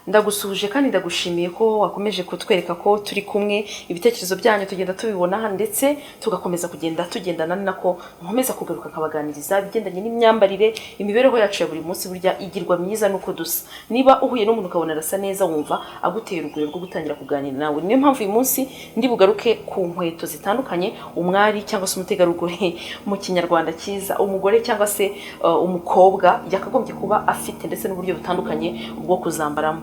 Ndagusuhuje kandi ndagushimiye ko wakomeje kutwereka ko turi kumwe. Ibitekerezo byanyu tugenda tubibona ndetse tugakomeza kugenda tugendana, ni nako nkomeza kugaruka nkabaganiriza ibigendanye n'imyambarire. Imibereho yacu ya buri munsi burya igirwa myiza nuko dusa. Niba uhuye n'umuntu ukabona arasa neza, wumva agutera urugwiro rwo gutangira kuganira nawe. Niyo mpamvu uyu munsi ndi bugaruke ku nkweto zitandukanye umwari cyangwa se umutegarugori, mu Kinyarwanda cyiza umugore cyangwa se umukobwa, yakagombye kuba afite, ndetse n'uburyo butandukanye bwo kuzambaramo.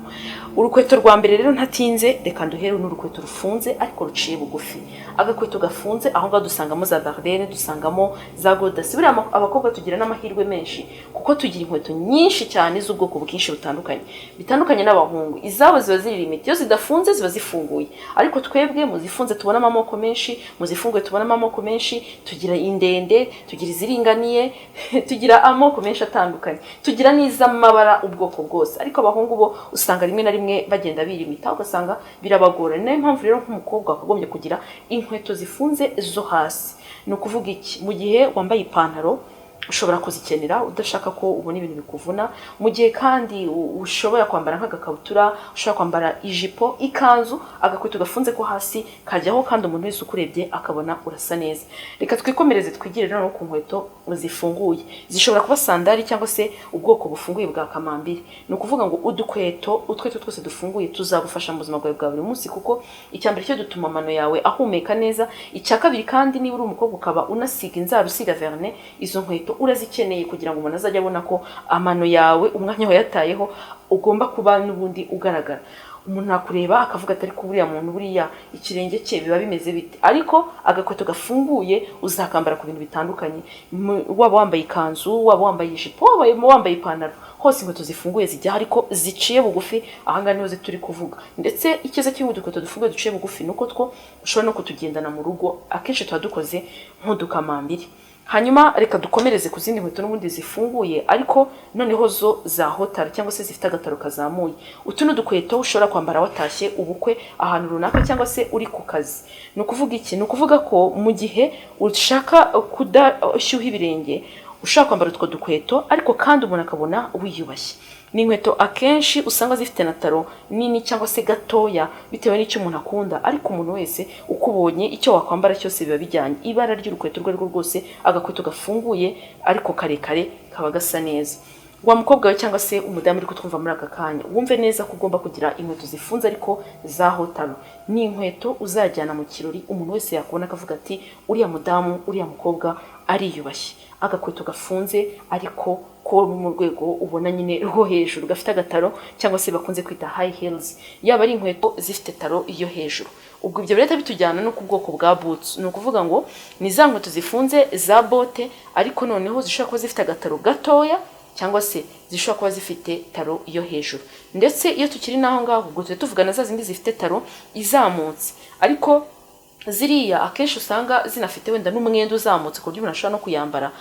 Urukweto rwa mbere rero, ntatinze, reka nduhere, n'urukweto rufunze ariko ruciye bugufi. Agakweto gafunze, aho ngaho dusangamo za dardenne, dusangamo za godasi. Buriya abakobwa tugira n'amahirwe menshi kuko tugira inkweto nyinshi cyane z'ubwoko bwinshi butandukanye, bitandukanye n'abahungu. Izabo ziba ziri limité, iyo zidafunze ziba zifunguye, ariko twebwe mu zifunze tubonamo amoko menshi, mu zifunguye tubonamo amoko menshi. Tugira indende, tugira iziringaniye, tugira amoko menshi atandukanye, tugira n'iz'amabara ubwoko bwose. Ariko abahungu bo usanga rimwe na rimwe bagenda birimita, ugasanga birabagora. Ni nayo mpamvu rero nk'umukobwa wakagombye kugira inkweto zifunze zo hasi. Ni ukuvuga iki? Mu gihe wambaye ipantaro ushobora kuzikenera udashaka ko ubona ibintu bikuvuna. Mu gihe kandi ushobora kwambara nk'agakabutura, ushobora kwambara ijipo, ikanzu, agakweto gafunze ko hasi kajyaho, kandi umuntu wese ukurebye akabona urasa neza. Reka twikomereze, twigire noneho ku nkweto zifunguye. Zishobora kuba sandari cyangwa se ubwoko bufunguye bwa kamambiri. Ni ukuvuga ngo udukweto utwo twose dufunguye tuzagufasha mu buzima bwawe bwa buri munsi, kuko icya mbere cyo dutuma amano yawe ahumeka neza. Icya kabiri kandi, niba uri umukobwa ukaba unasiga inzara, usiga vernis, izo nkweto urazikeneye kugira ngo umuntu azajye abona ko amano yawe umwanya wayatayeho ugomba kuba n'ubundi ugaragara. Umuntu akureba akavuga ati: "Ariko buriya muntu, buriya ikirenge cye biba bimeze bite?" Ariko agakweto gafunguye uzakambara ku bintu bitandukanye. Waba wambaye ikanzu, waba wambaye ijipo, waba wambaye ipantaro, hose inkweto zifunguye zijya, ariko ziciye bugufi. Ahangaha niho turi kuvuga. Ndetse icyiza cy'udukweto dufunguye duciye bugufi ni uko two ushobora no kutugendana mu rugo, akenshi tuba dukoze nk'udukamambiri. Hanyuma reka dukomereze ku zindi nkweto n'ubundi zifunguye, ariko noneho zo za hotara cyangwa se zifite agataro kazamuye. Utu ni udukweto ushobora kwambara watashye ubukwe ahantu runaka cyangwa se uri ku kazi. Ni ukuvuga iki? Ni ukuvuga ko mu gihe ushaka kudashyuha ibirenge ushobora kwambara utwo dukweto, ariko kandi umuntu akabona wiyubashye. Ni inkweto akenshi usanga zifite na talon nini cyangwa se gatoya, bitewe n'icyo umuntu akunda, ariko umuntu wese ukubonye, icyo wakwambara cyose biba bijyanye. Ibara ry'urukweto urwo ari rwo rwose, agakweto gafunguye ariko karekare kaba gasa neza. Wa mukobwa we cyangwa se umudamu uri kutwumva muri aka kanya, wumve neza ko ugomba kugira inkweto zifunze ariko za hotaro. Ni inkweto uzajyana mu kirori, umuntu wese yakubona akavuga ati: "Uriya mudamu, uriya mukobwa ariyubashye." Agakweto gafunze ariko ko mu rwego ubona nyine rwo hejuru, gafite agataro cyangwa se bakunze kwita high heels, yaba ari inkweto zifite talon yo hejuru. Ubwo ibyo birahita bitujyana no ku bwoko bwa boots. Ni ukuvuga ngo ni za nkweto zifunze za bote, ariko noneho zishobora kuba zifite agataro gatoya cyangwa se zishobora kuba zifite talon yo hejuru. Ndetse iyo tukiri n'aho ngaho, ubwo tujya tuvuga na za zindi zifite talon izamutse, ariko ziriya akenshi usanga zinafite wenda n'umwenda uzamutse, ku buryo umuntu ashobora no kuyambara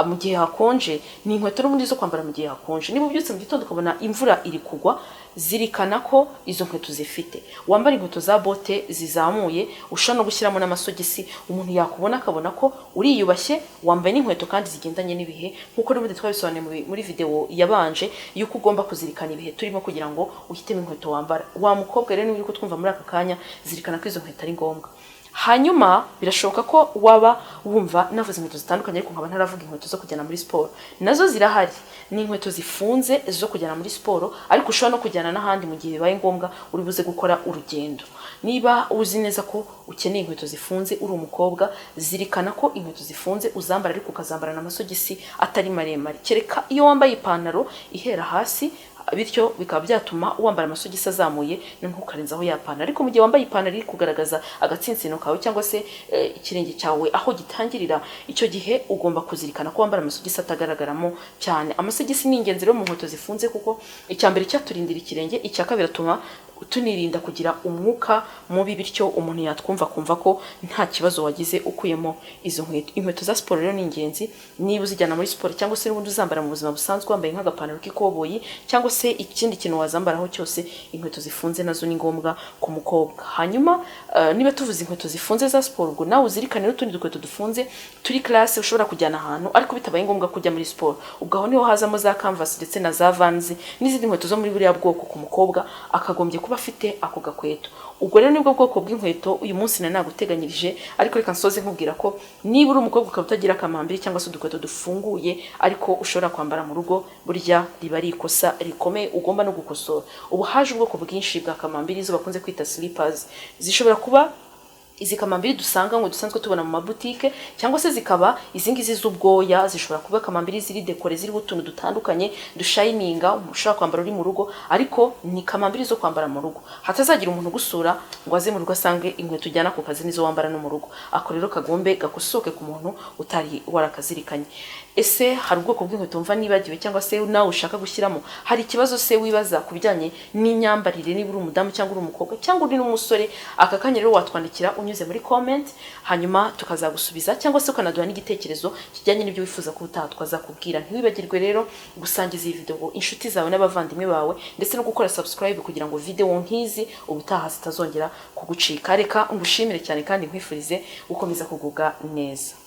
mu gihe hakonje. Ni inkweto n'ubundi zo kwambara mu gihe hakonje. Niba ubyutse mu gitondo ukabona imvura iri kugwa, zirikana ko izo nkweto zifite, wambara inkweto za bote zizamuye, ushobora no gushyiramo n'amasogisi, umuntu yakubona akabona ko uriyubashye, wambaye n'inkweto kandi zigendanye n'ibihe, nk'uko n'ubundi twabisobanuye muri video yabanje yuko ugomba kuzirikana ibihe turimo kugira ngo uhitemo inkweto wambara. Wa mukobwa rero, niba uri kutwumva muri aka kanya, zirikana ko izo nkweto ari ngombwa. Hanyuma birashoboka ko waba wumva navuze inkweto zitandukanye ariko nkaba ntaravuga inkweto zo kujyana muri siporo. Nazo zirahari, ni inkweto zifunze zo kujyana muri siporo, ariko ushobora no kujyana n'ahandi mu gihe bibaye ngombwa uri buze gukora urugendo. Niba uzi neza ko ukeneye inkweto zifunze uri umukobwa, zirikana ko inkweto zifunze uzambara, ariko ukazambarana amasogisi atari maremare, kereka iyo wambaye ipantaro ihera hasi, bityo bikaba byatuma wambara amasogisi azamuye, noneho ukarenzaho ya pantaro. Ariko mu gihe wambaye ipantaro iri kugaragaza agatsinsino kawe cyangwa se ikirenge cyawe aho gitangirira, icyo gihe ugomba kuzirikana ko wambara amasogisi atagaragaramo cyane. Amasogisi ni ingenzi rero mu nkweto zifunze, kuko icya mbere cyaturindira ikirenge, icya kabiri atuma Tunirinda kugira umwuka mubi, bityo umuntu yatwumva akumva ko nta kibazo wagize ukuyemo izo nkweto. Inkweto za siporo rero ni ingenzi, niba uzijyana muri siporo cyangwa se n'ubundi uzambara mu buzima busanzwe, wambaye nk'agapantaro k'ikoboyi cyangwa se ikindi kintu wazambaraho cyose. Inkweto zifunze nazo ni ngombwa ku mukobwa. Hanyuma niba tuvuze inkweto zifunze za siporo, ubwo nawe uzirikane n'utundi dukweto dufunze turi classe ushobora kujyana ahantu ariko bitabaye ngombwa kujya muri siporo. Ubwo aho niho hazamo za canvas ndetse na za Vans n'izindi nkweto zo muri buriya bwoko. Ku mukobwa akagombye kuba afite ako gakweto. Ubwo rero nibwo bwoko bw'inkweto uyu munsi nari naguteganyirije, ariko reka nsoze nkubwira ko niba uri umukobwa ukaba utagira akamambiri cyangwa se udukweto dufunguye ariko ushobora kwambara mu rugo, burya riba ari ikosa rikomeye ugomba no gukosora. Ubu haje ubwoko bwinshi bwa kamambiri, izo bakunze kwita slippers. Zishobora kuba izi kamambiri dusanga ngo dusanzwe tubona mu mabutike, cyangwa se zikaba izi ngizi z'ubwoya. Zishobora kuba kamambiri ziri décoré, ziriho utuntu dutandukanye dushayininga, ushobora kwambara uri mu rugo, ariko ni kamambiri zo kwambara mu rugo, hatazagira umuntu ugusura ngo aze mu rugo asange inkweto ujyana ku kazi nizo wambara no mu rugo. Ako rero kagombe gakosoke ku muntu utari warakazirikanye. Ese hari ubwoko bw'inkweto wumva nibagiwe, cyangwa se nawe ushaka gushyiramo? Hari ikibazo se wibaza ku bijyanye n'imyambarire, niba uri umudamu cyangwa uri umukobwa cyangwa uri n'umusore? Aka kanya rero watwandikira unyuze muri comment, hanyuma tukazagusubiza, cyangwa se ukanaduha n'igitekerezo kijyanye n'ibyo wifuza ko ubutaha twazakubwira. Ntiwibagirwe rero gusangiza iyi video inshuti zawe n'abavandimwe bawe, ndetse no gukora subscribe kugira ngo video nk'izi ubutaha zitazongera kugucika. Reka ngushimire cyane kandi nkwifurize gukomeza kugubwa neza.